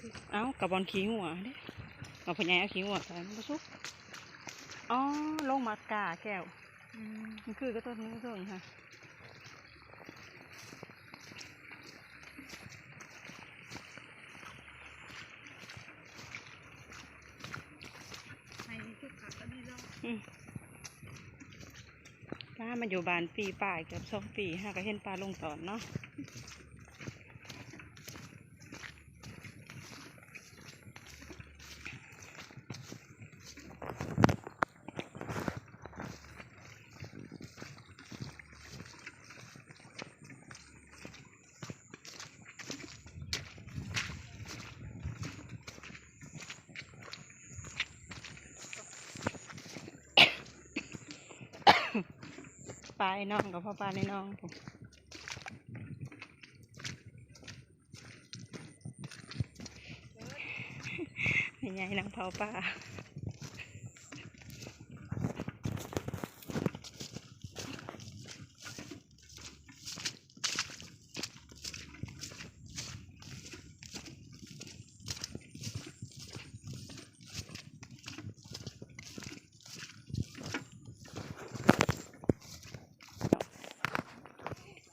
ເອົ້າ ກະບ່ອນຂີ້ງົວເດ້ ວ່າພໍ່ໃຫຍ່ເອົາຂີ້ງົວໃສ່ ມັນບໍ່ສຸກ. ອໍ ລົງມາກາແກ້ວ. ອືມ ມັນຄືກະຕົ້ນນີ້ຕົ້ນຫັ້ນ. ໃຫ້ສຸກຄັກອັນນີ້ເນາະ. ອືມ ປາມາຢູ່ບ້ານປີປາຍ ເກືອບສອງປີ ຫາກະເຫັນປາລົງຕອນເນາະ. ປາໃນໜອງ ກະເພາະປາໃນໜອງພຸ້ນ. ແມ່ໃຫຍ່ນັ່ງເຜົາປາ.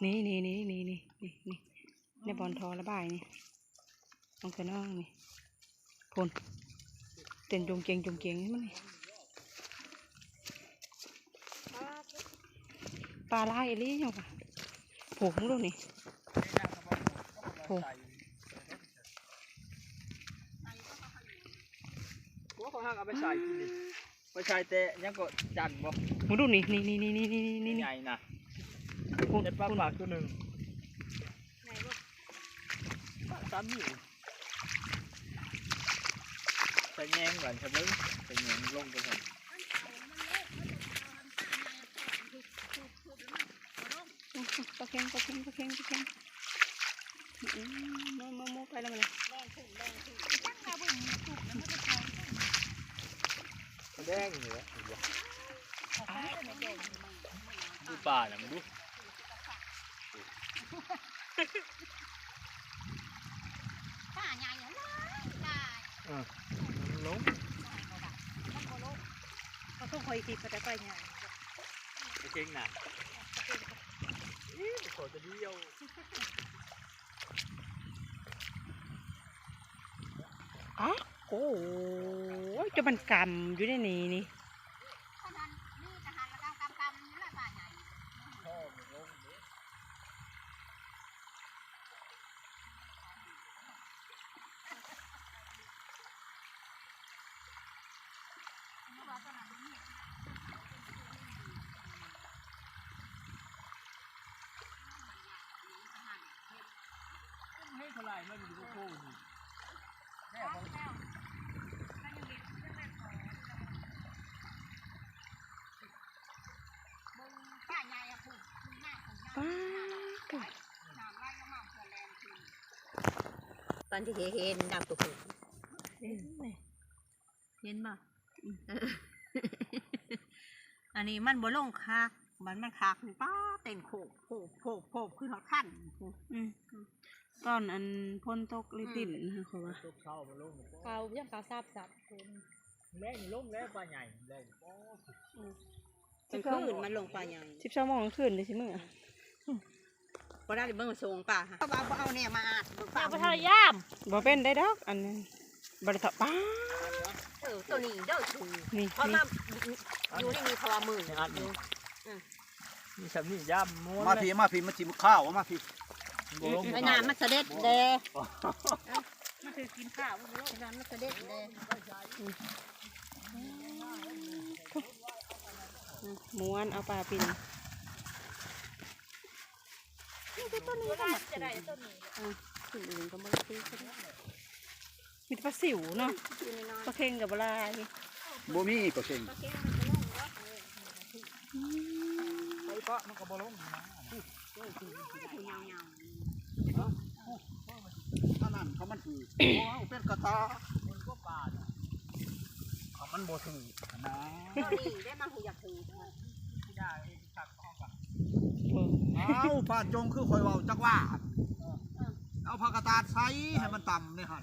ນີ້ໆໆໆ ໃນບ່ອນທໍ່ລະບາຍນີ້ ນ້ອງກະນ້ອງນີ້ ພຸ້ນ ເຕັ້ນຈຸງເກງຈຸງເກງໃຫ້ມັນນີ້. ປາຫຼາຍອີ່ຫຼີຫຍັງວະ ໂອ້ໂຫ ມຶງດູນີ້ ໂອ້ໂຫ. ໂອ້ ເຂົາຫາກເອົາໄປໃສ່ກິນນີ້ ໄປໃສ່ແຕ່ຫຍັງກໍຈັນບໍ່ ມຶງດູນີ້ ນີ້ໆໆໆໆ ໃຫຍ່ນະ ພຸ້ນ ໄດ້ປາ ພຸ້ນ ປາກໂຕໜຶ່ງ ໃຫຍ່ບໍ່ ປາກສາມນິ້ວ ໃສ່ແຍງກ່ອນ ໃສ່ເບິ່ງ ໃສ່ແຍງລົງໄປກ່ອນ. ປາເຄັງ ປາເຄັງ ປາເຄັງ ປາເຄັງ ປາເຄັງ ອືມ ມາ ມາ ມາ ໄປແລ້ວ ມາແລ້ວ ແດງນີ້ແຫຼະ ເຫັນບໍ່ ຢູ່ປ່ານະ ມາດູ ປາໃຫຍ່ຫຼາຍຫຼາຍ ເອີ ມັນລົງ ມັນບໍ່ລົງ ມັນບໍ່ລົງ ເຂົາສົ່ງຂ້ອຍທີ່ເຂົາຈະໄປຫຍັງ ປາເຄັງນະ ປາເຄັງ ອີ່ ຂໍຈະດຽວ ອາ ໂອ້ຍ ຈະມັນກຳຢູ່ໃນນີ້ນີ້ ປາດໂທ້ ຕອນທີ່ເຫັນດຳໂຕຜູ້ ເຫັນບໍ່ ເອີ ອັນນີ້ມັນບໍ່ລົງຄັກ ມັນ ມັນຄັກນີ້ ປາດ ເຕັ້ນໂຄບໂຄບໂຄບໂຄບ ຂຶ້ນຮອດຄັນ ອືມ ຕອນອັນຝົນຕົກລິດລິນ ເຂົາວ່າ ເຂົາຍັງເຂົາສັບສັບ ແລງລົງແລ້ວ ປາໃຫຍ່ແລງ ອືມ ກາງຄືນມັນລົງປາໃຫຍ່ ສິບສອງໂມງກາງຄືນເດ້ຊິເມືອ ບໍ່ໄດ້ເບິ່ງໂຊງປາ ເຂົາວ່າບໍ່ເອົາແນວມາອັດ ເບິ່ງປາ ເອົາໄປທາຍາມ ບໍ່ເປັນໄດ້ດອກ ອັນນັ້ນ ບໍ່ໄດ້ເທາະ ປາ ເອີ ໂຕນີ້ເດີ ນີ້ ເພາະວ່າຢູ່ໃນນີ້ເຂົາວ່າມື ອັດຢູ່ ອືມ ມີສ່ຳນີ້ ຢາມມ່ວນ ມາພີ້ ມາພີ້ ມາຊິມາຂ້າວ ມາພີ້ ບໍ່ລົງ ໄປນາມມັນສະເດັດແດ່ ມັນຄືກິນຂ້າວບໍ່ລົງ ໄປນາມມັນສະເດັດແດ່ ມ່ວນ ເອົາປາປີນີ້ ນີ້ຄືໂຕນີ້ ຈະໄດ້ໂຕນີ້ ອືມ ຂຶ້ນອື່ນກໍບໍ່ໄດ້ຄືກັນ ມີແຕ່ປາຊິວເນາະ ປາເຄັງກໍບໍ່ຫຼາຍ ບໍ່ມີປາເຄັງ ອືມ ໄປເກາະມັນກໍບໍ່ລົງນະ ອັນນັ້ນເຂົາມັນຖືກ ໂອ້ ເປັນກະຕາ ມັນກໍປານະ ເຂົາມັນບໍ່ຖືກນະ ໂຕນີ້ໄດ້ມາ ຜູ້ຢາກຖືກ ເອີ ອ້າວ ປາຈົງຄືຂ້ອຍເວົ້າຈັກວ່າ ເອົາຜ້າກະຕາດໃສ່ໃຫ້ມັນຕ່ຳໃນຫັ້ນ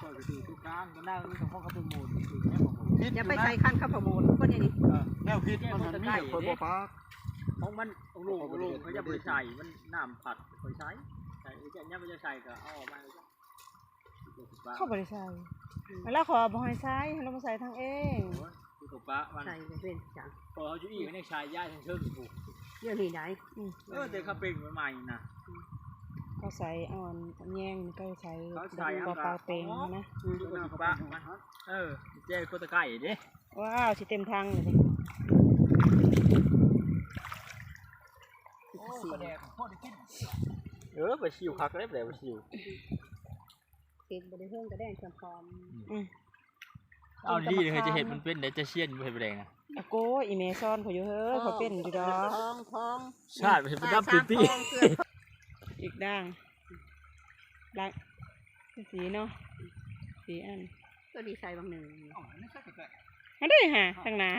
ຂ້ອຍກໍຖືກທຸກຄັ້ງ ກໍນັ່ງຢູ່ຂອງເຂົາໂປຣໂມດ ຖືກແນວໂປຣໂມດ ຜິດ ຢ່າໄປໃສ່ຄັນເຂົາໂປຣໂມດ ຄົນຢ່າງນີ້ ເອີ ແນວຜິດມັນມີ ຂ້ອຍບໍ່ປາກ ຂອງມັນໂລງ ໂລງ ເຂົາຈະບໍ່ໃສ່ ມັນນ້ຳພັດ ຂ້ອຍໃສ່ ໃສ່ ແລ້ວຍັງບໍ່ໄດ້ໃສ່ ກໍເອົາອອກມາ ເຂົາບໍ່ໄດ້ໃສ່ ແລ້ວເຂົາເອົາບໍ່ໃຫ້ໃສ່ ເຮົາລະມາໃສ່ທາງເອງ ໂອ້ຍ ຄືເຂົາປະມັນ ໃສ່ບໍ່ເປັນຫຍັງ ເພາະເຮົາຢູ່ອີກ ມັນຍັງໃສ່ຍ້າຍທາງເທິງພຸ້ນ ດຽວນີ້ໃດ ອືມ ເອີ ແຕ່ເຂົາເປັນໃໝ່ໆນະ ເຂົາໃສ່ອ່ອນແຍງ ເຂົາໃສ່ ເຂົາໃສ່ ເອົາເປົາເປັງນະ ອືມ ເຂົາຊິປະມັນ ເອີ ແຈກຄົນຕະໄກເດ້ ວ້າວ ຊິເຕັມຖັງເລີຍເດ້ ໂອ້ ປາແດກໂຄດໄດ້ກິນ ເອີ ປາຊິວຄັກເດ້ ປາແດກປາຊິວ ເຮັດບໍ່ໄດ້ເຮືອງກະແດງສ່ຳຄອມ ອືມ ເອົາດີໆ ເຮີ້ຍ ຈະເຮັດມັນເປັນໄດ໋ ຈະຊຽນບໍ່ເຮັດປາແດກນະ ອາໂກ ອີແມ່ສອນຂ້ອຍຢູ່ເຮີ້ຍ ຂ້ອຍເປັນຢູ່ດອກ ທອງ ທອງ ຊາດເຮັດປະດັບຕີຕີ ອີກດ່າງ ຫຼັກ ສີ່ເນາະ ສີ່ອັນ ຕົວນີ້ໃສ່ບາງໜຶ່ງ ມາເດ້ຫາ ທາງໜ້າ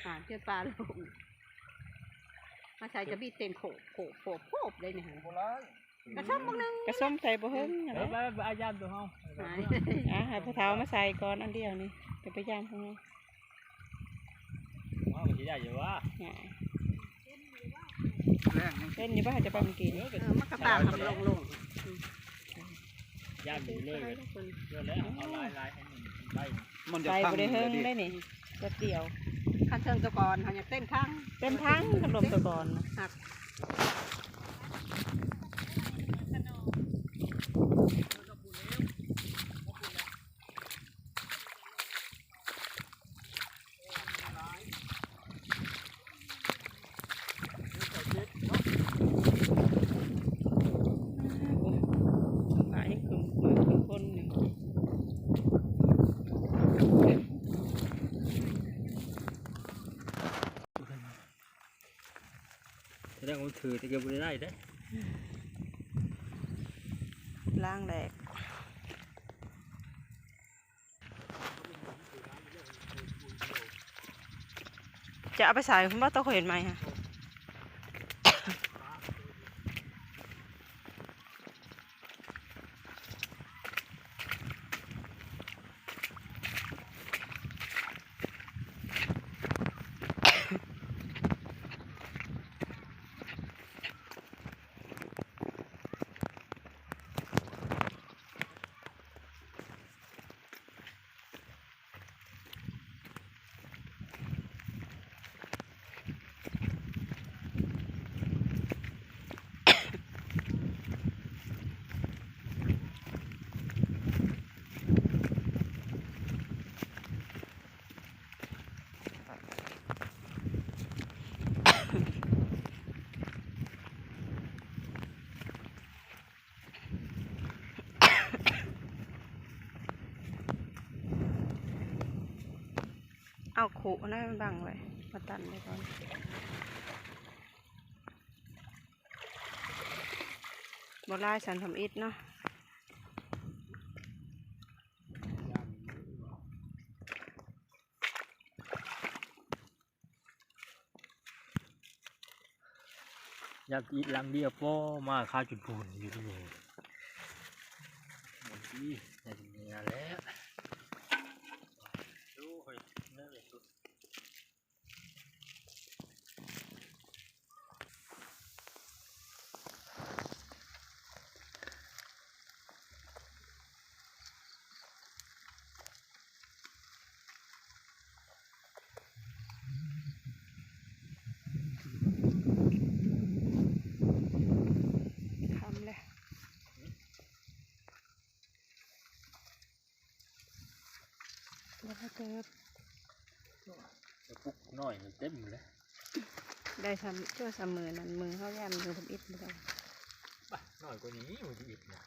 ຫາເທື່ອປາລົງ ມາໃສ່ກະບິດເຕັມໂຂບ ໂຂບ ໂຂບ ໂຂບໄດ້ນີ້ຫາ ບໍ່ຫຼາຍ ກະຊອມບາງໜຶ່ງ ກະຊອມໃສ່ບໍ່ເຮິງຫັ້ນແຫຼະ ເອີ ໄປ ໄປ ໄປຢ້າມຕົວເຮົາ ອາ ໃຫ້ພໍ່ເຖົ້າມາໃສ່ກ່ອນອັນດຽວນີ້ ຈະໄປຢ້າມຂອງເຮົາ ເຮົາກໍຊິໄດ້ຢູ່ຫວາ ອາ ແລງຍັງ ເປັນຢູ່ບໍ່ ຈະໄປມື້ກີ້ ເອີ ມັນກະຕ່າງກັບລົງໆ ອືມ ຢ້ານຢູ່ເລີຍ ເອີ ແລ້ວເອົາຫຼາຍໆ ໃຫ້ມັນໄດ້ ມັນຈະ ໃສ່ບໍ່ໄດ້ເຮິງໄດ໋ນີ້ ແປັບດຽວ ຄັນເທິງຕະກອນ ເຮົາຍັງເຕັມຖັງ ເຕັມຖັງ ຄັນລົມຕະກອນນະ ປາຍັງຂຶ້ນ ຂຶ້ນຄົນຢູ່ ແຕ່ ແລ້ວມັນຖືແຕ່ກໍບໍ່ໄດ້ໄດ້ ລ້າງແດກ. ຈະເອົາໄປໃສ່ພຸ້ນບໍ່? ໂຕຂ້ອຍເຫັນໃໝ່ຫັ້ນ. ເອົາຄຸນະບັງໄວ້ ມາຕັນໄວ້ກ່ອນ. ບໍ່ຫຼາຍຊັ້ນທຳອິດເນາະ. ຍາມອີກຫຼັງດຽວ ພໍມາຄາຈົນພຸ້ນຢູ່ນີ້ ມັນຊິໄດ້ເມືອແລ້ວ. ໂອ້ຍ ເມືອແລ້ວ. ຄ່ຳແລ້ວ ບໍ່ໄດ້ເຕີບ ປຸກນ້ອຍເຕັມເລີຍ ໄດ້ຊ່ຳ ເຈົ້າຊ່ຳມື້ນັ້ນ ມື້ເຮົາຢ້ານມື້ທຳອິດບໍ່ໄດ້ ບາດນ້ອຍກວ່ານີ້ມື້ທຳອິດນະ.